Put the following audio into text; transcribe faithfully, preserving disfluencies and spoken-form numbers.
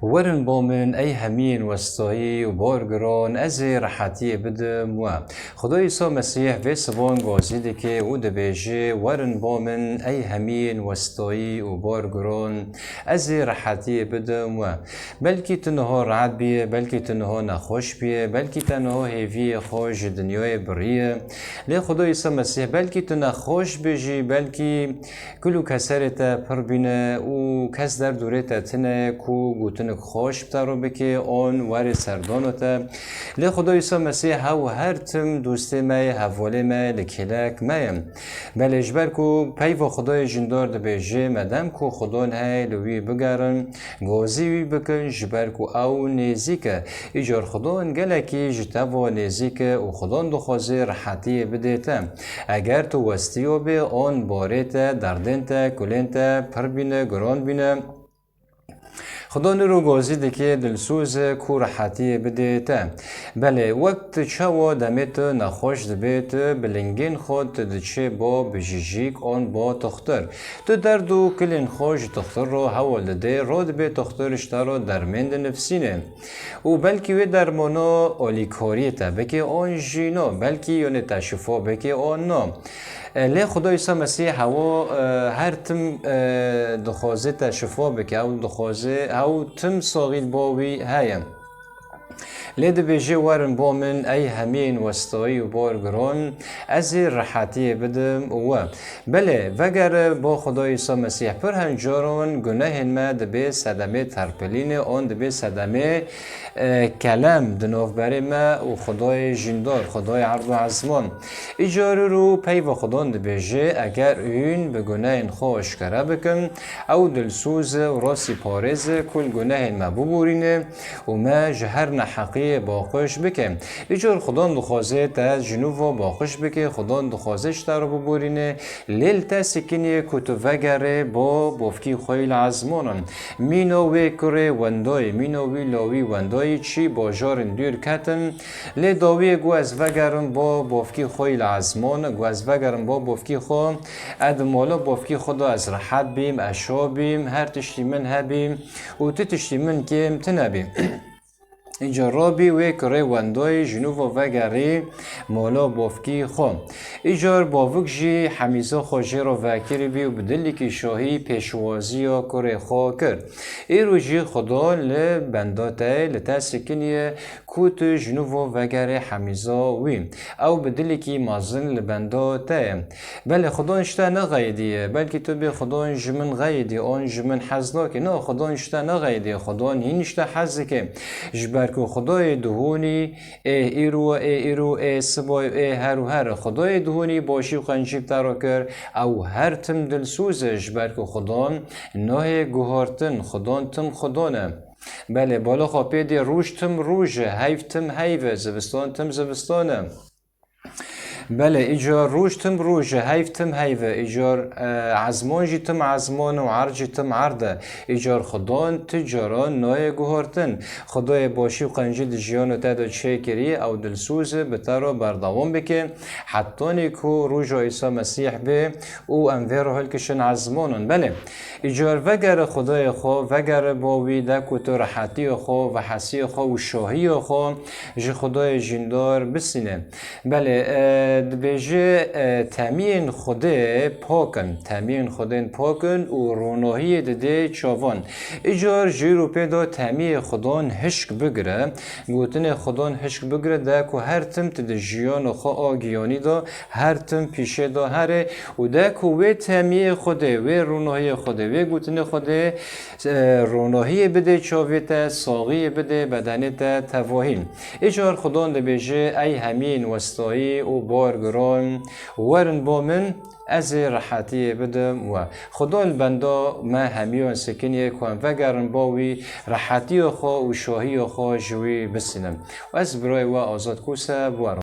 Werin bo min ey hemiyên westayî û bor giran, ez ê rehetiyê bidim we. Xuda Îsa Mesîh vê siban gazî dike û dibêje, werin bo min ey hemiyên westayî û bor giran, ez ê rehetiyê bidim we. Belkî tu niha rehet bîye, belkî tu niha nexweş bîye, belkî te niha hêviyê xwe ji dinyayê biriye. Lê Xuda Îsa Mesîh belkî tu nexweş bî jî, belkî kul û keserê te pir bîne û kes derdorê te tine ku gotinik xweş bi te re bike, an were serdana te. Lê Xuda Îsa Mesîh hew her tim dostê me ye, hevalê me ye, li kêlek me ye. Belê, ji ber ku peyva Xwedayê jîndar dibêje, medem ku Xwedan heye, li wî bigerin, gazî wî bikin, ji ber ku ew nêzîk e. Îcar Xwedan gelekî ji te ve nêzîk e û Xwedan dixwaze rehetiyê bidê te. Eger tu westiyo bê, an barê te, derdên te, kulên te pir bîne, giran bîne, Xweda nûr û gazî dike, dilsoz e ku rehetiyê bidê te. Belê, wek tu çawa demê tu nexweş dibê, tu bi lingên xwe tu diçê bo bijijîk an bo toxtir. Tu derd û kilên xwe ji toxtir re hewl didê, ro dibê toxtir ji te re dermên dinivsîne. Û belkî wê dermano alîkariyê te bike an jî na, belkî yonê te şifa bike an na. E, lê Xuda Îsa Mesîh hewa, e, her tim, e, dixwaze te şifa bike, ew dixwaze, ew tim saxî bo wî heye. Lê dibêje, werin bo min, ey hemiyên westayî û bor giran, ez ê rehetiyê bidim we. Belê, vegere bo Xuda Îsa Mesîh, pir hin caran gunehên me dibê sedemê terpilînê, an dibê sedemê, e, kelem di navberê me û Xwedayê jîndar, Xwedayê erd û ezman. Îcar û peyva Xudan dibêje, eger hûn bi gunehên xwe aşkere bikin, ew dilsoz e û rastî parêz e ku li gunehên me biborîne û me ji her neheqiyê baqiş bike. Îcar Xudan dixwaze te ji nû ve baqiş bike, Xudan dixwaze ji te re biborîne, lê li te sikiniye ku tu vegerê bo bovkî xwe yî li ezmanan. Mîna wê kurê wendayê, mîna wî lawî wendayê çî bajarên dûr ketin, lê dawiyê ku ez vegerim bo bovkî xwe yî li ezman, ku ez vegerim bo bovkî xwe, ez di mala bovkî xwe de ez rehet bîm, ez şa bîm, her tiştî min hebî û tu tiştî min kêm tune bî. Îcar rabî wê kurê wendayê ji nû ve vegerî mala bovkî xwe. Îcar bavik jî hemîza xwe jê re vekirî bî û bi dilekî şahî pêşwaziya kurê xwe kir. Îro jî Xuda li benda te ye, li te sikiniye ku tu ji nû ve vegerê hemîza wî. Ew bi dilekî mezin li benda te ye. Belê, Xudan ji te nexeyidiye. Belkî tu bê, Xudan ji min xeyidiye, an ji min hez nake. Na, Xudan ji te nexeyidiye. Xudan hîn ji te hez dike. Ji ber ku Xudayê dihûnî, ê îro, ê îro, ê sibayê, ê her û her. Xudayê dihûnî başî û qencî bi te re kir. Ew her tim dilsoz e, ji ber ku Xudan nahê guhartin. Xudan tim Xudan e. Belê, bala xwe pê dê, roj tim roj e, heyv tim heyv e, zivistan tim zivistan e. Belê, îcar roj tim roj e, heyv tim heyv e, îcar, e, ezman jî tim ezman û erd jî tim erd e. Îcar Xudan tu caran nayê guhartin. Xudayê başî û qencî di jiyana te de çêkirî, ew dilsoz e, bi te re berdewam bike, hetanî ku roja Îsa Mesîh bê û em vê re hilkişin ezmanan. Belê, îcar vegere Xudayê xwe, vegere bo wî de ku tu rehetiya xwe, vehesiya xwe û şahiya xwe ji Xudayê jîndar bisîne. Belê, e, dibêje, e, temiyên Xwedê pak in, temiyên Xwedên pak in û ronahiyê didê çavan. Îcar ji îro pê de temiyê Xwedan hişk bigire, gotinê Xwedan hişk bigire, de ku her tim tu di jiyana xwe a giyanî de, her tim pîşê de here û de ku wê temiyê Xwedê, wê ronahiyê Xwedê, wê gotinê Xwedê, e, ronahiyê bidê çavê te, saxiyê bidê bedenê te tevahî. Îcar Xudan dibêje, ey hemiyên westayî û bar giran, werin bo min, ez ê rehetiyê bidim we. Xudan li benda me hemiyan sikiniye ku em vegerin bo wî, rehetiya xwe û şahiya xwe ji wî bisînin. Û ez birayê we Azad Kose bi we re